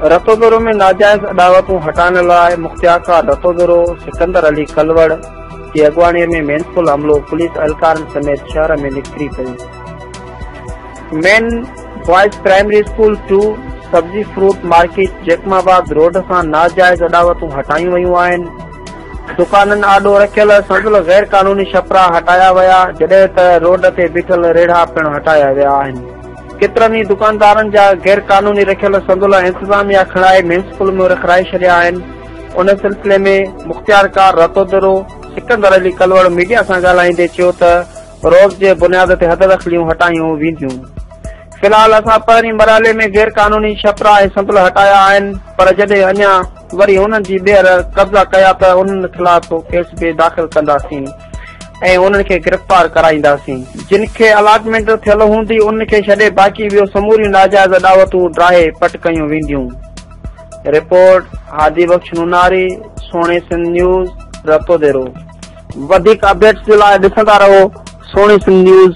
رتوديرو ۾ ناجائز اڏاوتون هٽائڻ لاء مختيارڪار رتوديرو سڪندر علي ڪلوڙ جي اڳواڻي ۾ ميونسپل عملو پوليس اهلڪارن سميت شهر ۾ نڪري پيو. Main boys primary school two, سبزي fruit market Jacobabad road کان ناجائز اڏاوتون هٽايون ويون آهن. دڪانن آڏو رکيل صندل غير قانوني ڇپرا هٽايا ويا، جڏهن ته روڊ تي بيٺل ريڙها پڻ هٽايا ويا آهن. ڪيترن ئي دڪاندارن جا غير قانوني رکيل صندل انتظاميا کڻائي ميونسپل ۾ رکرائي ڇڏيا آهن. ان سلسلي ۾ مختيارڪار رتوديرو سڪندر علي ڪلوڙ ميڊيا سان ڳالهائيندي چيو ته روز جي بنياد تي حددخليون هٽايون وينديون. في الحال اسان پهرين مرحلي ۾ غير قانوني ڇپرا ۽ صندل هٽايا آهن پر جڏهن اڃا وري انهن جي ٻيهر قبضا ڪيا ته انهن خلاف ڪيس به داخل ڪنداسين ۽ انهن کي گرفتار ڪرائينداسين. جن کي الاٽمينٽ ٿيل هوندي انهن کي ڇڏي باقي ٻيو سموريون ناجائز اڏاوتون ڊاهي پٽ ڪيون وينديون. رپورٽ، هادي بخش نوناري، سهڻي سنڌ نيوز، رتوديرو. وڌيڪ اپڊيٽس جي لاء ڏسندا رهو سهڻي سنڌ نيوز.